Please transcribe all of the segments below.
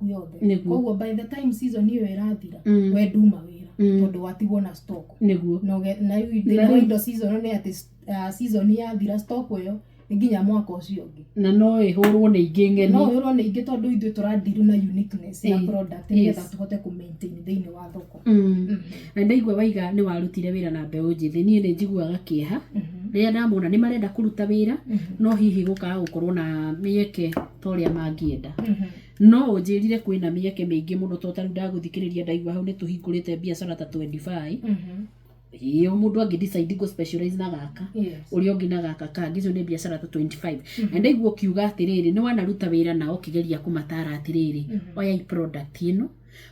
Yaku yothe. Koguo by the time season ĩyo ĩrathira, we nduma wĩra, tondũ watigwo na stock. Na rĩu Na thĩna wa rĩu- indo season nĩ atĩ season yathira, stock ĩyo nĩ nginya mwaka ũcio ũngĩ. Na no ĩhũrwo nĩ ingĩ ng'eni. No ĩrwo nĩ ingĩ, tondũ ithuĩ tũradiru na uniqueness ya product nĩgetha tũhote kũ maintain thĩinĩ wa thoko. Na ndaigua waiga nĩ warutire wĩra na mbeũ njĩthĩ. Niĩ nĩ njiguaga kĩeha rĩrĩa ndamona nĩ marenda kũruta wĩra, no hihi gũkaga gũkorwo na mĩeke ta ũrĩa mangĩenda. No ũnjĩrire kwĩna mĩeke mĩingĩ mũno, to tarĩu ndagũthikĩrĩria ndaigua hau nĩ tũhingũrĩte biacara ta 25. Ĩĩ, o mũndũ angĩ decide go specialize na gaka, ũrĩa ũngĩ na gaka kangĩ. Icio nĩ biacara ta 25. Na ndaigua ũkiuga atĩrĩrĩ, nĩ wanaruta wĩra nao ũkĩgeria kũmatara atĩrĩrĩ, oyai product ĩno,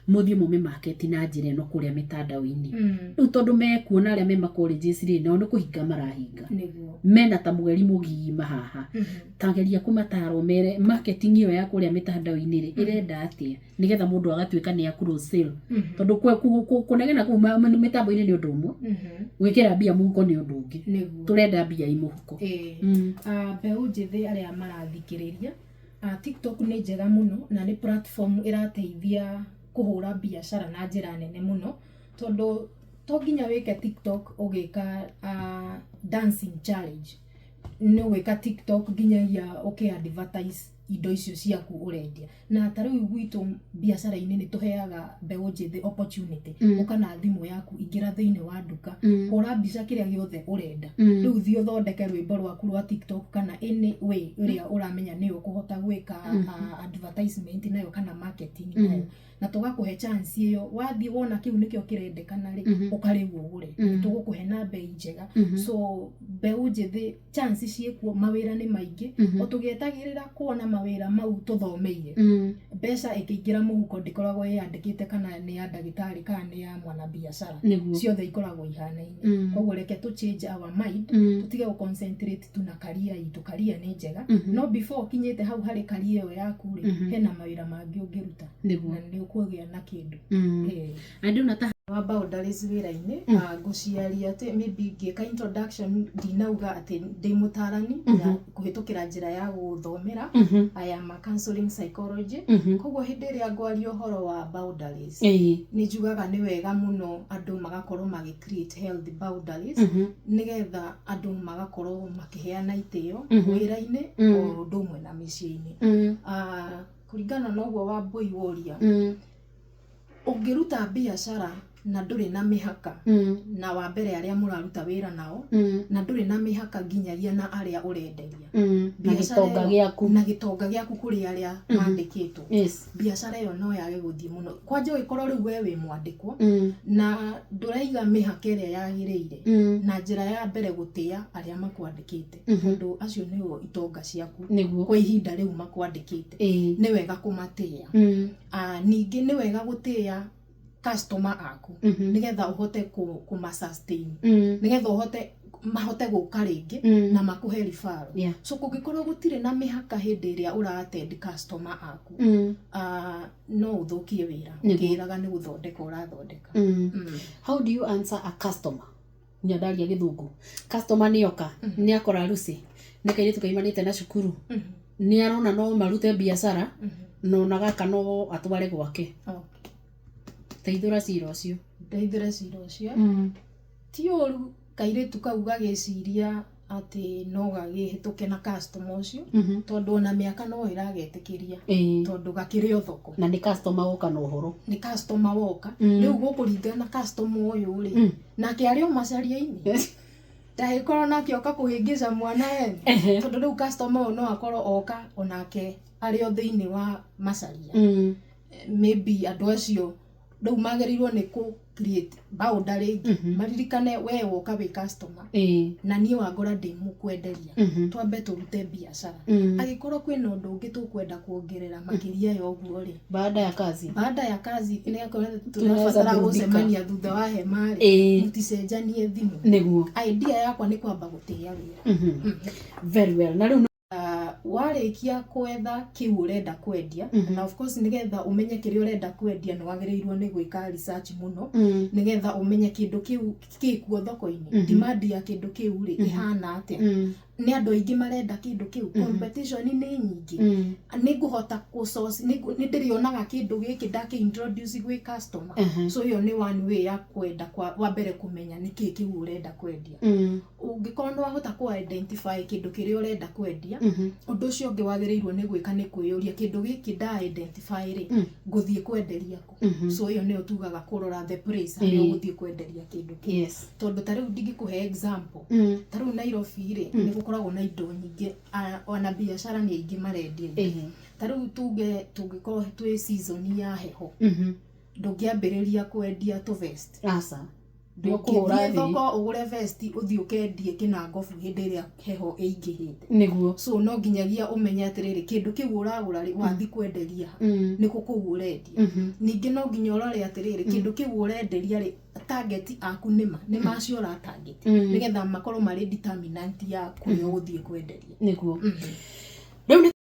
mũthiĩ mũmĩ market na njĩra ĩno kũrĩa mĩtandao-inĩ. Rĩu tondũ mekuona arĩa me ma colleges rĩ, nao nĩ kũhinga marahinga, mena ta mweri mũgima haha. Tageria kũmatara, ũmere marketing ĩyo ya kũrĩa mĩtandao-inĩ rĩ, ĩrenda atĩa nĩgetha mũndũ agatuĩka nĩ a close sale, tondũ kũnegena kũu mĩtambo-inĩ nĩ ũndũ ũmwe, gwĩkĩra mbia mũhuko nĩ ũndũ ũngĩ. Tũrenda mbia i mũhuko. Ah, mbeũ njĩthĩ arĩa marathikĩrĩria, TikTok nĩ njega mũno na nĩ platform ĩrateithia kũhũra biacara na njĩra nene mũno, tondũ to nginya wĩke TikTok ũgĩka dancing challenge. Nĩ ũgwĩka TikTok nginyagia ũkĩ advertise indo icio ciaku ũrendia. Na ta rĩu gwitũ biacara-inĩ nĩ tũheaga mbeũ njĩthĩ opportunity. Ũka na thimũ yaku, ingĩra thĩinĩ wa nduka, hũra mbica kĩrĩa gĩothe ũrenda. Rĩu thiĩ ũthondeke rwĩmbo rwaku rwa TikTok kana any way ĩrĩa ũramenya nĩ ũkũhota gwĩka advertisement nayo kana marketing nayo, na tũgakũhe chance ĩyo. Wathiĩ wona kĩu nĩkĩo kĩrendekana rĩ, ũkarĩu ũgũre. Tũgũkũhe na bei njega. So mbeũ njĩthĩ, chance ciĩkuo, mawĩra nĩ maingĩ. O tũgĩetagĩrĩra kuona mawĩra mau tũthomeire, mbeca ĩkĩingĩra mũhuko ndĩkoragwo ĩyandĩkĩte kana nĩ ya ndagĩtarĩ kana nĩ ya mwanabiacara. Ciothe ikoragwo ihanaine. Koguo reke tũ change our mind, tũtige gũ concentrate tu na career itũ. Career nĩ njega, no before ũkinyĩte hau harĩ career ĩyo yaku rĩ, hena mawĩra mangĩ ũngĩruta na nĩ ũkũgĩa na kĩndũ. Na ndĩrona ta Wa boundaries wĩra-inĩ, ngũciaria atĩ maybe ngĩka introduction ndinauga atĩ ndĩ mũtarani na kũhĩtũkĩra njĩra ya gũthomera. I am a counseling psychology. Koguo hĩndĩ ĩrĩa ngwaria ũhoro wa boundaries, nĩ njugaga nĩ wega mũno andũ magakorwo magĩ create healthy boundaries, nĩgetha andũ magakorwo makĩheana itĩo wĩra-inĩ o ũndũ ũmwe na mĩciĩ-inĩ. Kũringana na ũguo Wambui woria, ũngĩruta biacara na ndũrĩ na mĩhaka na wa mbere arĩa mũraruta wĩra nao, na ndũrĩ na mĩhaka nginyagia na arĩa ũrenderia, na biacara gĩtonga ĩyo- gĩaku, na gĩtonga gĩaku kũrĩ arĩa mandĩkĩtwo, biacara ĩyo no yage gũthiĩ mũno. Kwanja ũgĩkorwo rĩu we wĩ mwandĩkwo na ndũraiga mĩhaka ĩrĩa yagĩrĩire, na njĩra ya mbere gũtĩa arĩa makwandĩkĩte, tondũ acio nĩo itonga ciaku kwa ihinda rĩu makwandĩkĩte, nĩ wega kũmatĩa. Ningĩ nĩ wega gũtĩa customer aku, nĩgetha ũhote kũma sustain, nĩgetha ũhote mahote gũka rĩngĩ na makũhe referral. So kũngĩkorwo gũtirĩ na mĩhaka hĩndĩ ĩrĩa ũra attend customer aku, no ũthũkie wĩra ũkĩĩraga nĩ gũthondeka ũrathondeka. How do you answer a customer? Nyandaria gĩthũngũ, customer nĩ oka, nĩ akora Lucy nĩ kairĩtu kaimanĩte na cukuru, nĩ arona no marute biacara, na ona gaka no atware gwake. Teithũra cira ũcio. Ndeithũre cira ũcio. Ti ũru kairĩtu kau gagĩciria atĩ no gagĩhĩtũke na customer ũcio, tondũ ona mĩaka no ĩragetĩkĩria, tondũ gakĩrĩ o thoko. Na nĩ customer woka na ũhoro. Nĩ customer woka. Rĩu gũkũringana na customer ũyũ rĩ, nake arĩ o macaria-inĩ, ndagĩkorwo nake oka kũhĩngĩca mwana ene, tondũ rĩu customer ũyũ no akorwo oka onake arĩ o thĩinĩ wa macaria. Maybe andũ acio rĩu magĩrĩirwo nĩ kũ create boundary ĩngĩ, maririkane we woka wĩ customer, na niĩ wangora ndĩ mũkwenderia. Twambe tũrute biacara. Angĩkorwo kwĩna ũndũ ũngĩ tũkwenda kuongerera makĩria ya ũguo rĩ, baada ya kazi, baada ya kazi nĩ akorwo tunaweza tũrabatara burudika. gũcemania thutha wa hema rĩ, mũticenjanie thimũ. Idea yakwa nĩ kwamba gũtĩĩa wĩra. Very well. Na rĩu Warĩkia kwetha kĩu ũrenda kwendia, na of course nĩgetha ũmenye kĩrĩa ũrenda kwendia nĩ wagĩrĩirwo nĩ gwĩka research mũno, nĩgetha ũmenye kĩndũ kĩu gĩkuo thoko-inĩ, demand ya kĩndũ kĩu rĩ ĩhana atĩa, nĩ andũ aingĩ marenda kĩndũ kĩu, competition nĩ nyingĩ, nĩ ngũhota kũ-source, nĩ ndĩrĩonaga kĩndũ gĩkĩ ndakĩ introduce gwĩ customer. So ĩyo nĩ one way ya kwenda kwa wa mbere kũmenya nĩkĩĩ kĩu ũrenda kwendia. Ũngĩkorwo nĩ wahota kũ identify kĩndũ kĩrĩa ũrenda kwendia, ũndũ ũcio ũngĩ wagĩrĩirwo nĩ gwĩka nĩ kwĩyũria, kĩndũ gĩkĩ nda identify rĩ, ngũthiĩ kwenderia kũ? So ĩyo nĩyo tugaga kũrora the place harĩa ũgũthiĩ kwenderia kĩndũ kĩu. Tondũ ta rĩu ndingĩkũhe example, ta rĩu Nairobi rĩ, nĩ gũkoragwo na indo nyingĩ, ona biacara nĩ aingĩ marendia indo. Ta rĩu tuge tũngĩkorwo twĩ season ya heho, ndũngĩambĩrĩria kwendia tũ vest. Aca. Ndũkũhũra Ndũngĩthiĩ thĩ. thoko ũgũre vest ũthiĩ ũkendie kĩnangobu hĩndĩ ĩrĩa heho ĩingĩhĩte. So no nginyagia ũmenye atĩrĩrĩ, kĩndũ kĩu ũragũra rĩ, wathiĩ kwenderia ha? Nĩkũ kũu ũrendia? Ningĩ no nginya ũrore atĩrĩrĩ, kĩndũ kĩu ũrenderia rĩ, target aku nĩma nĩ macio ũra target, nĩgetha makorwo marĩ determinant ya kũrĩa ũgũthiĩ kwenderia. Nĩguo. Rĩu nĩ